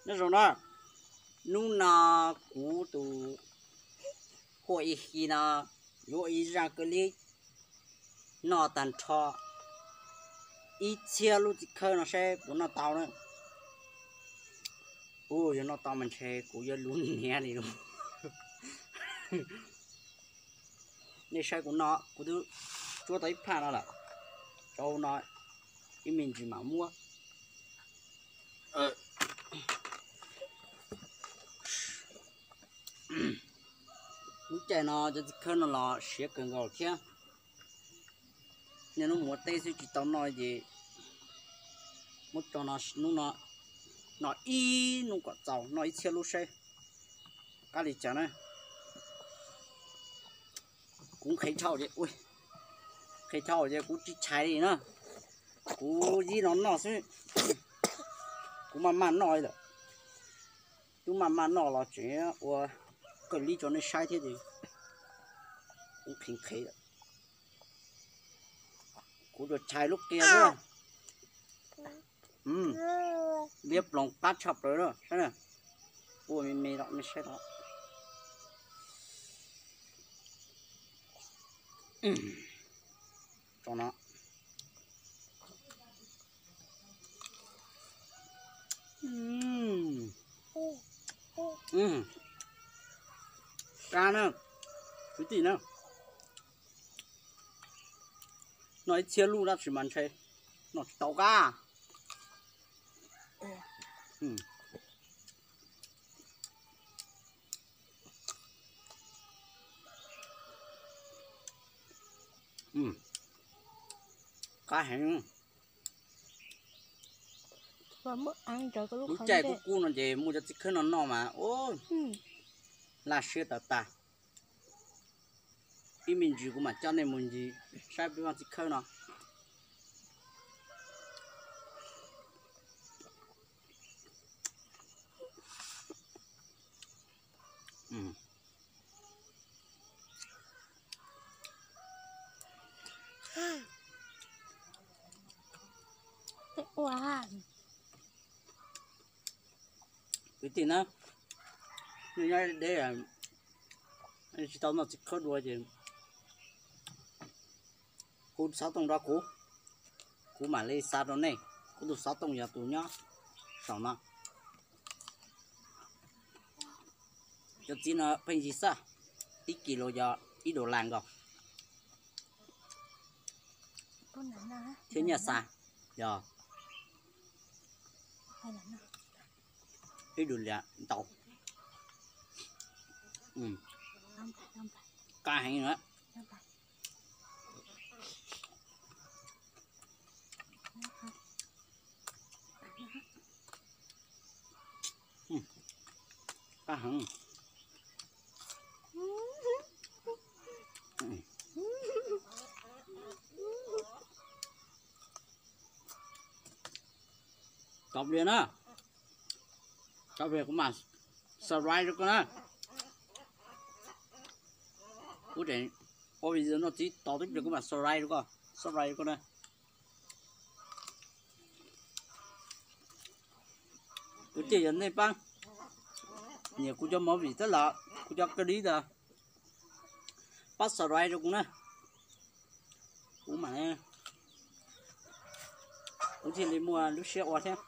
Nyob zoo na, hnub no kuv tus phuaj Ib Hi no yuav ib zaj kawg li noj tag nrho ib txhiab lub txiv khawb no saib puas noj tau na. Ua yog noj tau mas ntshe kuv yuav luv niam li lauj. Nej saib kuv no, kuv twb tsuab tau ib phaj no lawm, rau no ib me ntsis mam muab. Lub caij no cov txiv khawb no los siav kawg nkaus thiab. Niaj hnub mus ua teb xwb tsis tau noj ces muab tso no, hnub no noj ib hnub kom txaus, noj ib txhiab lub saib qab li cas na. Kuv nqhis dhau ces, nqhis dhau ces kuv tsis tshais li na. Kuv yib no noj xwb, kuv maj maj noj li lawm. Twb maj maj noj los tseem ua kawg li rau nej saib thiab ces kuv nqhis nqhis lawm. Kuv tsuas tshais lub qia xwb. Liab ploog qab tshaj plaws na, saib na. Ua me me rau nej saib tau. Tso no. Qab na, kwv tij na. Noj ib txhiab lub tab sis mas ntshe noj tsis tau qab. Qab heev. Lub caij kub kub no ces muaj cov txiv khawb no noj mas laj siab tas tas. Ib me ntsis kuv mam coj nej mus ncig saib peb vaj txiv khawb no. Kwv tij na, nej nyob deb tsis tau noj txiv khawb dua ces hu xov tooj rau kuv, kuv mam li xa rau nej. Kuv tus xov tooj yog tus nyob saum no. Cov txiv no pheej yig xwb, ib kis los yog ib dollar nkaus. Thiab nyiaj xa, yog ib dollar ntau. Qab heev na. Qab heev. Tau pliag na, tau pliag kuv mam subscribe rau koj na. Kuv tseem ua video no txij tos twb pliag kuv mam subscribe rau koj, subscribe rau koj na. Kuv tias yog nej pab nyiam kuv cov movie thiab los kuv cov clip ntawd, pab subscribe rau kuv na. Kuv mam, kuv thiaj li muaj lub siab ua thiab.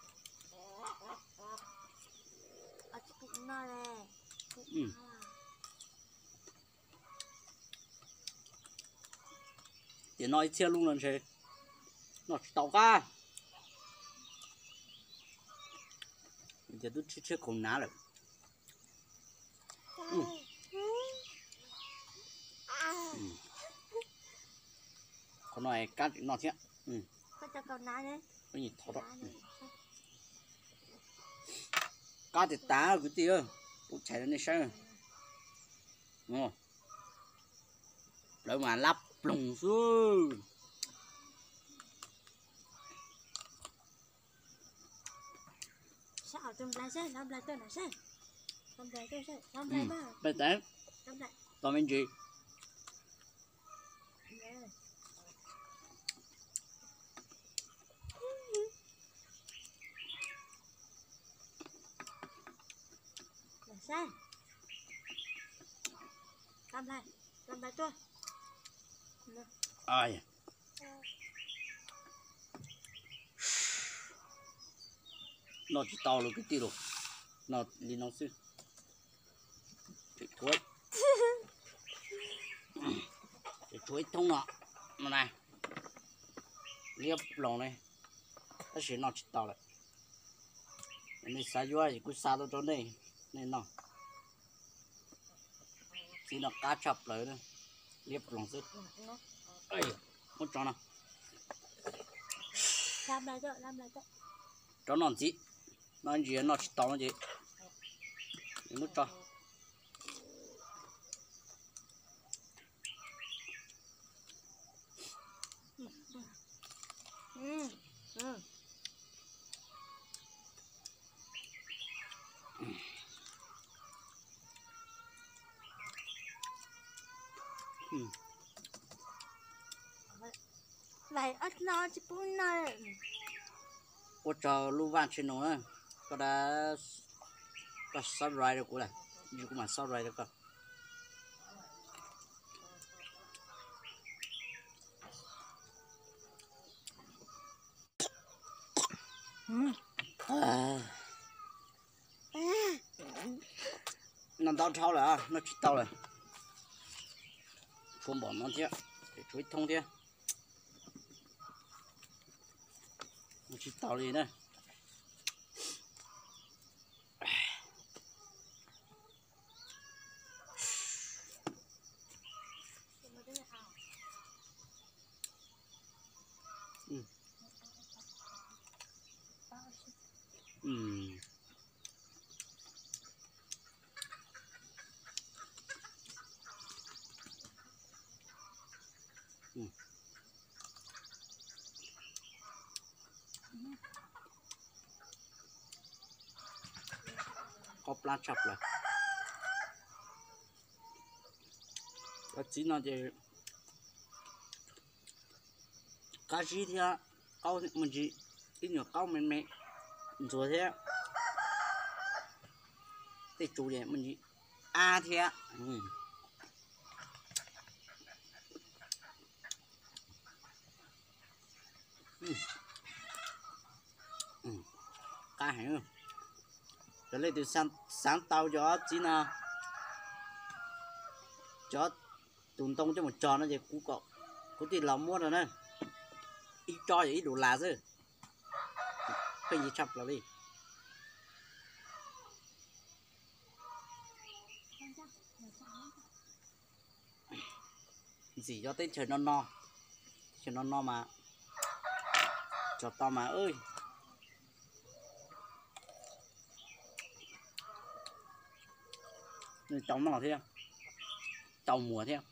Tias noj ib txhiab lub no ntshe noj tsis tau qab. Tias twb tshiab tshiab khaus hnav lawm. Qhov no kab tseem noj thiab. Qab tias tas kwv tij, kuv tshais rau nej saib. Plawv mas lab ploog xwb. Peb tes tos me ntsis. Noj tsis tau lawm kwv tij los, noj li no xwb. Tshuav, tshuav ib thoob no, no na, liab ploog li, tab sis noj tsis tau lawm. Nej xav yuav es kuv xa tuaj rau nej, nej noj. Txiv no qab tshaj plaws, liab ploog xwb. Muab tso no, rov noj ntxiv, no ntsis noj tsis tau no ces muab tso. Ua tsaug lub vaj tsheb no, koj, koj subscribe rau kuv lawm, kuv mam subscribe rau koj. Noj ntau dhau lawm, noj tsis tau lawm. Tshuav npaum no thiab, tshuav ib thoob thiab. Noj tsis tau li na. Qaub plab tshaj plaws. Cov txiv no ces qab zib thiab, qaub me ntsis, ib nyuag qaub me me, ntxuav thiab. Tej tsu ces me ntsis ab thiab. Qab heev. Yog leej twg xav tau cov txiv no, cov tus ntoo coj mus tso no ces kuv kom kuv tij laug muab rau na. Ib tsob yog ib dollar xwb. Pheej yig tshaj plaws li. Ntxim cov teb chaws no no, teb chaws no no mas tso tau mas. Nws tau noj thiab, tau muag thiab.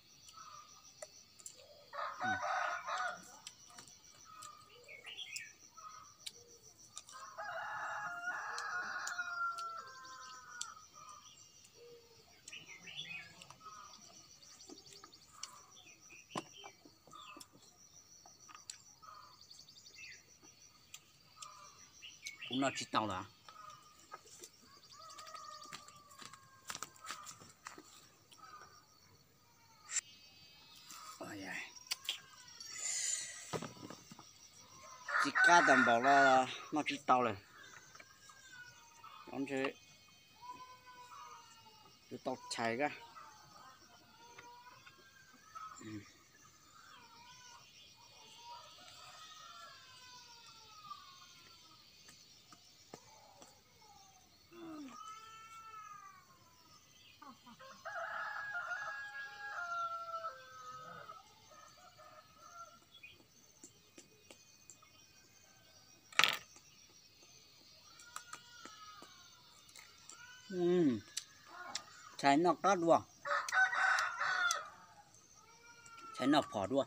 Kuv noj tsis tau lawm. Txiv qab tag npaum los noj tsis tau lawm. Ntshe yuav tau chais kab. Tshais noj qab dua, tshais noj phom dua.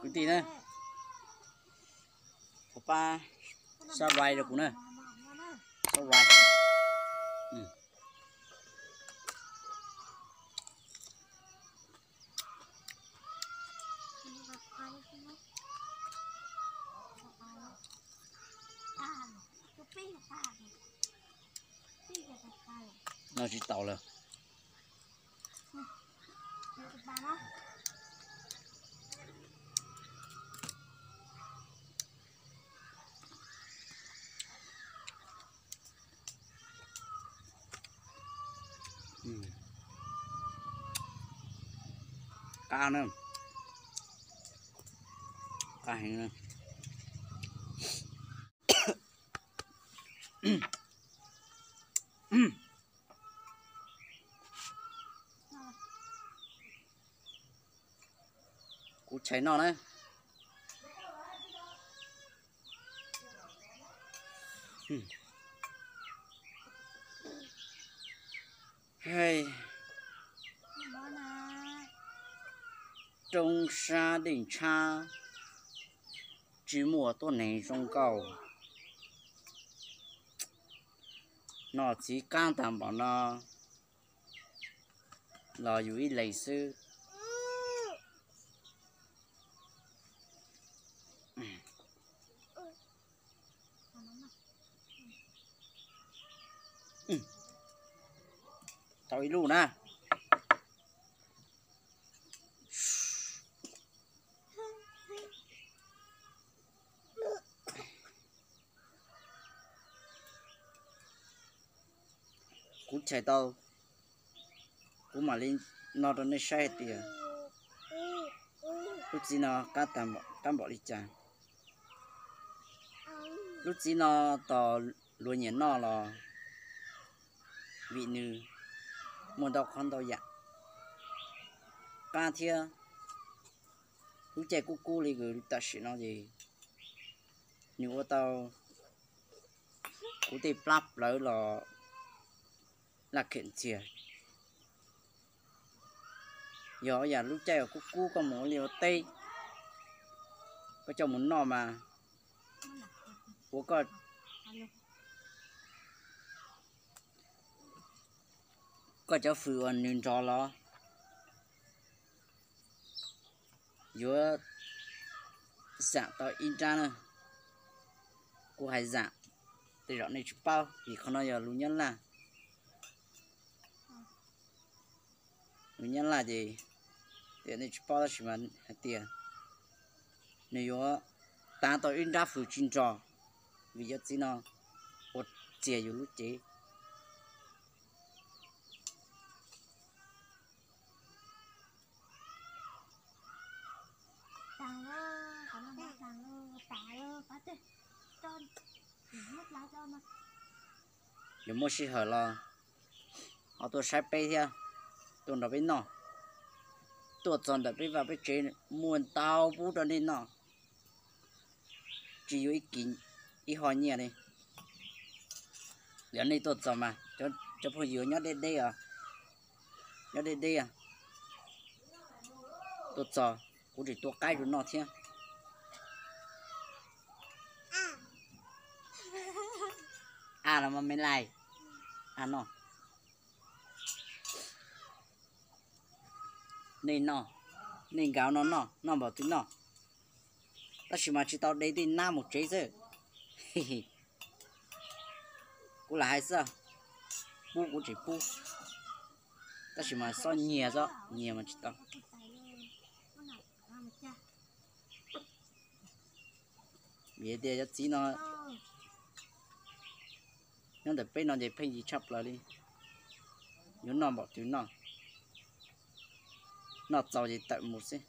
Kwv tij na, thaum Pab subscribe rau kuv na. Subscribe. No tsis tau lawm. Qab na, qab heev na. Kuv tshais noj na. Roob sab dej ntshab, tsis muaj tuab neeg zoo nkauj. Noj txiv qab tag npaum no los yus ib leeg xwb. Tau ib lub na. Kuv tshais tau, kuv mam li no rau nej saib hais tias lub txiv no qab npaum li cas. Lub txiv no tos luag nyiam noj los vim nws muaj ntau qhov ntau yam qab thiab. Lub caij kub kub li tam sim no ces nws ua tau kuv tej plab plawv los laj khem ntxiag. Yog yam lub caij uas kub kub koj mus ua liaj ua teb, koj coj mus noj mas ua koj cov fws uas nws nrog los yuav zam tau ib nrab na. Kuv hais zam, tej zaum nej tsis paub vim qhov no yog lus Nyab Laj. Lus Nyab Laj ces tej zaum nej tsis paub tab sis mas hais tias nws yuav tav tau ib nrab fws tsis nrog, vim cov txiv no ua txias yus lub cev. Yog muaj sij hawm los ho tuaj saib peb thiab, tuaj nrog peb noj. Tuaj txog ntawm peb vaj peb tsev muaj ntau pub rau nej noj, tsis yuav ib kis ib ho nyiaj li. Yog nej tuaj txog mas cov phooj ywg nyob deb deb os, nyob deb deb, tuaj txog kuv tseem tua qaib rau noj thiab. A los mas me lais, a no, nej noj, nej nkaus no noj, noj npaum twg noj. Tab sis mas tsis tau de tej nab mus tsev xwb. Kuv lam hais xwb, pub kuv tseem pub, tab sis mas xob nyiag, xob nyiag mas tsis tau. Vim tias cov txiv no nyob ntawm peb no ces pheej yig tshaj plaws li. Yuav noj npaum twg noj, noj txaus ces tawm mus xwb.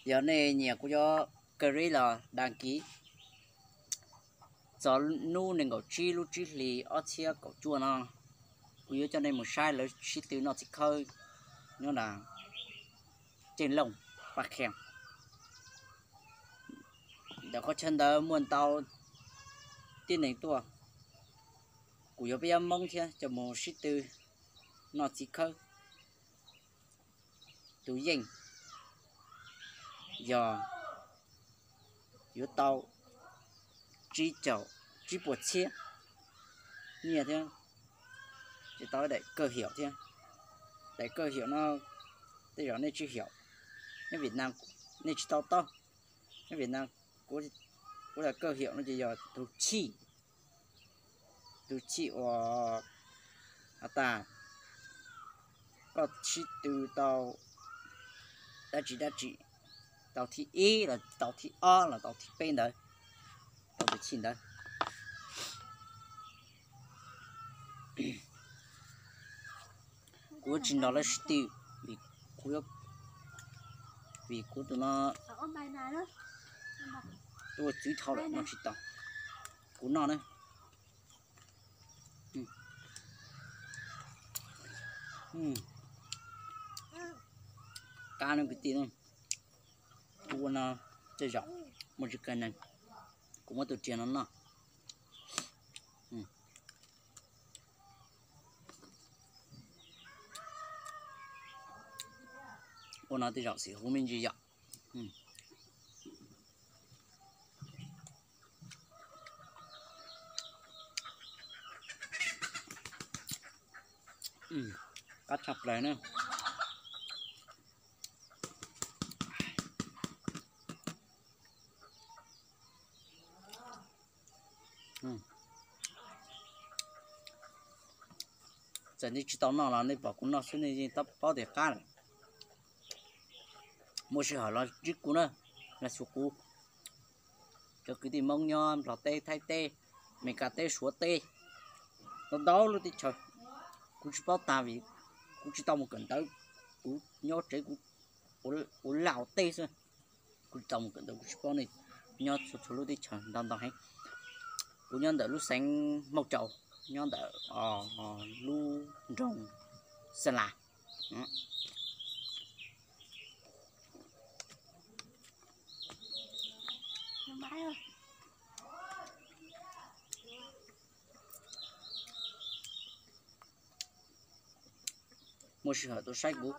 Yog nej nyiam kuv cov clip los đăng ký. Txog hnub nees nkaum tsib lub tsib hlis ob txhiab kaum cuaj no, kuv yuav coj nej mus saib lawv sib tw noj txiv khawb nyob nram Ceeb Looj, Paj Khiam. Ntawm qhov chaw ntawd muaj ntau tib neeg tuaj, kuv yuav peb yab Hmoob thiab coj mus sib tw noj txiv khawb. Tus yeej yog yuav tau tsib caug, tsib puas txhiab nyiaj thiab, tsis tau daim kawg hiam thiab. Daim kawg hiam no tej zaum nej tsis hiam, nyob Vietnam nej tsis tau taub. Nyob Vietnam kuv, kuv daim kawg hiam no ces yog tus chij, tus chij uas has tas koj sib tw tau dab tsi dab tsi, tau thib ib los tau thib ob los tau thib peb ntawd, tau tus chij ntawd. Kuv tsis nrog lawv sib tw, vim kuv, vim kuv tus no tuaj txwv dhau lawm noj tsis tau. Kuv noj na. Qab no kwv tij, kuv ua no tej zaum muaj tsis kawg neeg, kuv muab tus riam no noj. Ua no tej zaum xim huv me ntsis yom. Qab tshaj plaws na. Txawm nej tsis tau noj los nej pom kuv noj xwb nej yeej paub tias qab lawm. Muaj sij hawm los ntsib kuv na, los xyuas kuv. Cov kwv tij Hmoob nyob Nplog teb, Thaib teb, Meskas teb, Suav teb, ntau ntau lub teb chaws. Kuv tsis paub tag vim kuv tsis tau mus kawm ntawv, kuv nyob tsev kuv ua laj ua teb xwb. Kuv tsis tau mus kawm ntawv, kuv tsis paub nej nyob txhua txhua lub teb chaws ntau ntau heev. Kuv nyob ntawm lub xeev Hmoob Tsau, nyob ntawm lub nroog Xeeb Las. Muaj sij hawm tuaj saib kuv.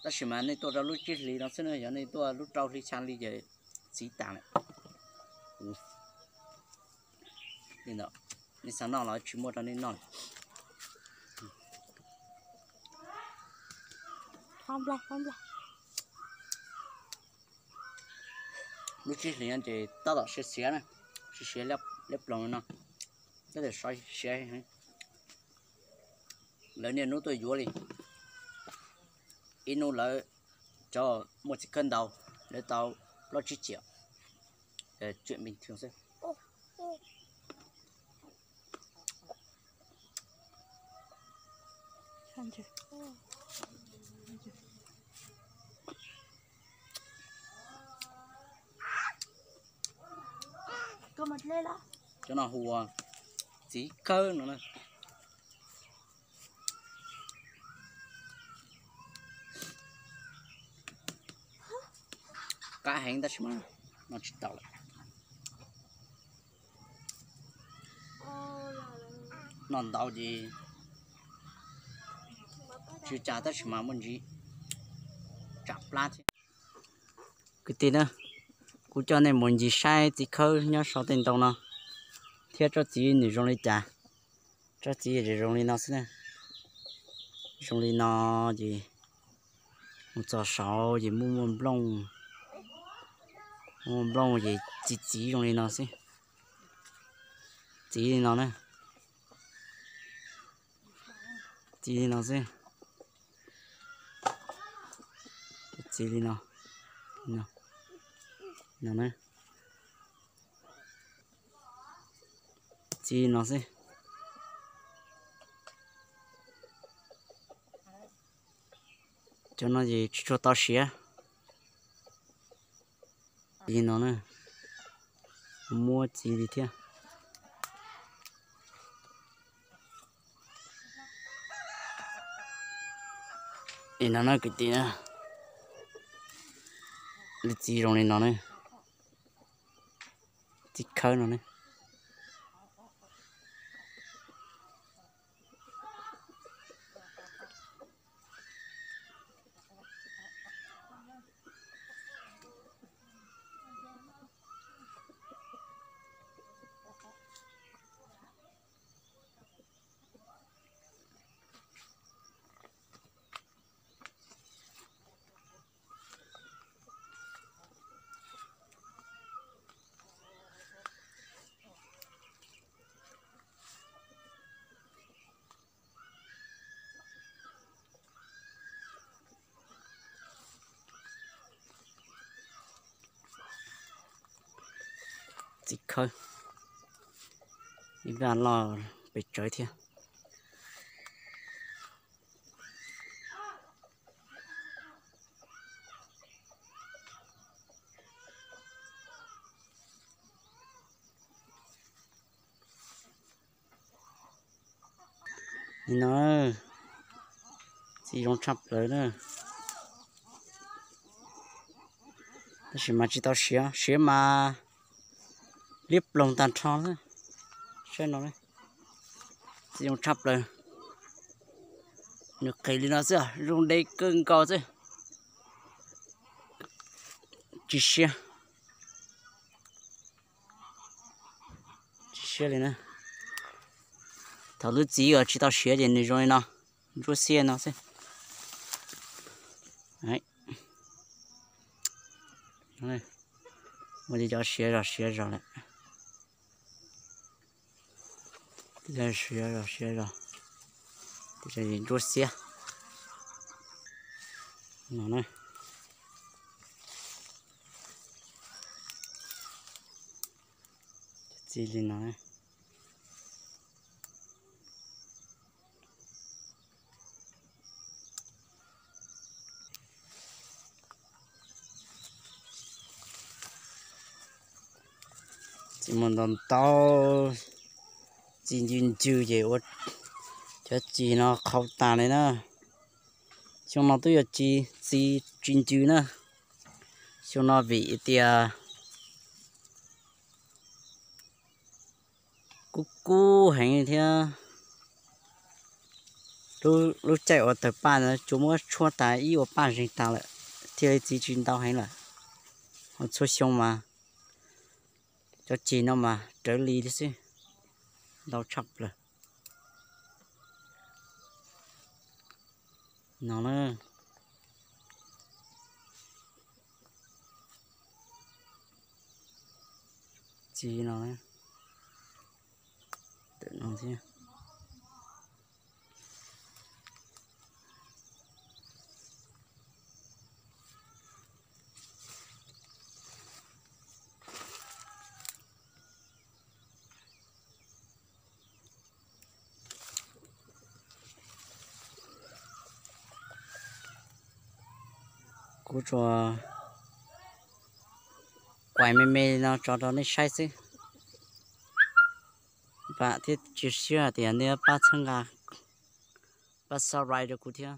Tab sis mas nej tuaj rau lub tsib hlis no xwb na, yog nej tuaj lub rau hli xya hli ces txiv tas lawm. Nej xav noj los tsis muaj rau nej noj. Lub tsib hlis no ces tab tom siav siav na, siav siav liab ploog no, tab tom siav heev. Lawv niaj hnub tuaj yuav li. Ib hnub lawv cov muaj txiv khawb ntau, lawv tau plaub tsib ciam, tsiam npis thiu xwb. Cov no hu ua txiv khawb no na. Qab heev tab sis mas noj tsis tau lawm. Noj ntau ces tsis ua cas tab sis mas muaj ntsis tsam plab thiab. Kwv tij na, kuv coj nej mus ncig saib txiv khawb nyob sau tej ntoo no thiab tsob txiv nws zoo li cas. Tsob txiv zoo li no xwb na. Zoo li no ces mus txog saud ces muaj muaj nplooj, muaj nplooj ces txiv txiv zoo li no xwb. Txiv li no na. Txiv li no xwb. Txiv li no. No na. Txiv li no xwb. Cov no ces tsis tshua tau siav. Txiv no na, muab txiv li thiab. Li no na kwv tij na, lub txiv zoo li no na, txiv khawb no na. Ib vaj loj pes tsawg thiab. Li no, txiv zoo tshaj plaws na. Tab sis mas tsis tau siav, siav mas liab ploog tag nrho na. Saib no, txiv zoo tshaj plaws. Nws qis li no xwb, zoo deb kawg nkaus xwb. Tsis siav, tsis siav li na. Thaum lub txiv uas tsis tau siav ces nws zoo li no, ntsuab xiab no xwb. Ua li cov siav zog siav zog lawm. Siav zog siav zog, ntsuab xiab no na. Txiv li no. Txiv muaj ntau ntau, txi ncw ncw ces ua cov txi no qhau tas li na. Xyoo no twb yog txi, txi tsis ncw na. Xyoo no vim tias kub kub heev thiab lub caij uas tawg paj no tsuas muab tshuab tas ib ua paj zeeg tas lawm, thiaj li txi tsis ntau heev lawm. Ho txhua xyoo mas cov ceg no mas rawv li xwb, ntau tshaj plaws. No na, txi no, ntawm no thiab. Kuv tsuas kuaim me me no tso rau nej saib xwb. Vam thiab cia siab hais tias nej pab txhawb nqa, pab subscribe rau kuv thiab.